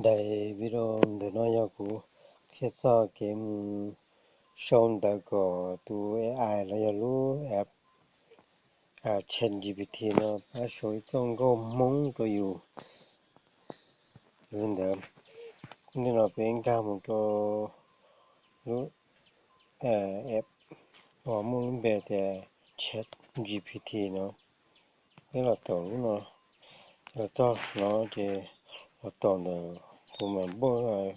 Daim video ntawm no yog kuv qhia txog kev mus sau ntawv kom tus A I los yog lub app ChatGPT no pab sau ib txoj nkauj Hmoob rau yus. Li ntawd, nim no peb nkag mus rau lub app uas muaj lub npe tias ChatGPT no. Peb los tom lub no, los txog no ces los tom ntawm kuv mam npaj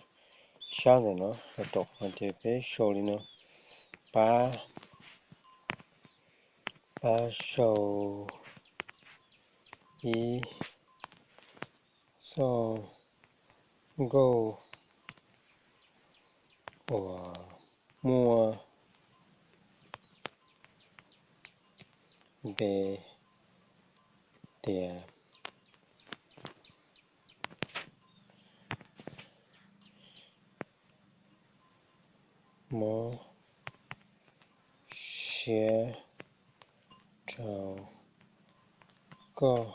sab ntawm no, los tom no ces peb sau li no: pab, pab sau ib txoj nkauj uas muaj npe tias mob siab rau koj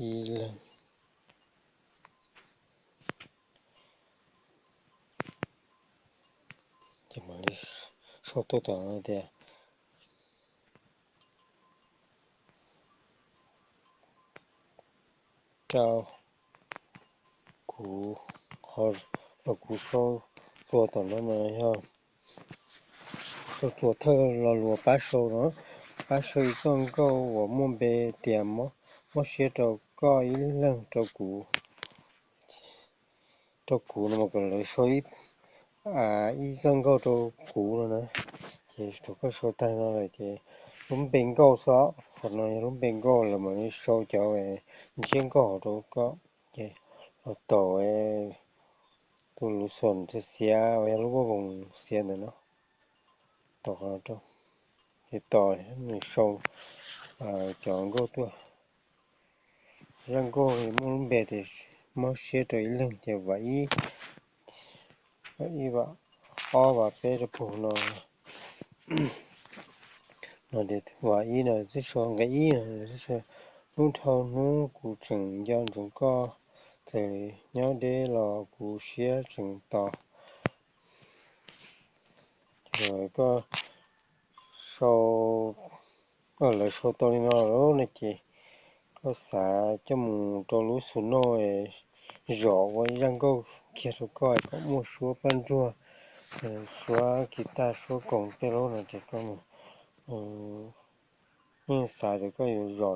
ib leeg. Ces mam li sau tuaj tom no tias rau kuv, kuv sau txuas tom no mas yog sau txuas thawj lo lus pab sau no, pab sau ib txoj nkauj uas muaj npe tias mob siab rau koj ib leeg rau kuv. Rau kuv no mas kom lawv sau ib txoj nkauj rau kuv no na. Ces thaum koj sau tag no lawm ces lub npe nkauj xwb, qhov no yog lub npe nkauj, lawv mam li sau cov ntsiab nkauj hauv rau koj. Ces los tom tus lus xom xiav uas yog lub voj voos xiav ntawm no, tom qhov no rau, ces tos nws sau cov nkauj tuaj. Zaj nkauj muaj lub npe tias mob siab rau ib leeg ces vam ib, vam ib, vam ob, vam peb rau puag no. No ces vam ib no twb sau nqe ib no, hnub dhau hnub kuv tseem nco ntsoov koj, txawm nyob deb los kuv siab tseem tos. Koj sau, lawv sau tau li no lawm no ces koj xav coj mus rau lub xus noj zom ua ib zaj nkauj kiag rau koj kom muaj suab paj ntsuag, suab kis taj, suab koom tej lub no ces koj mus, yeej xav tias koj yuav zom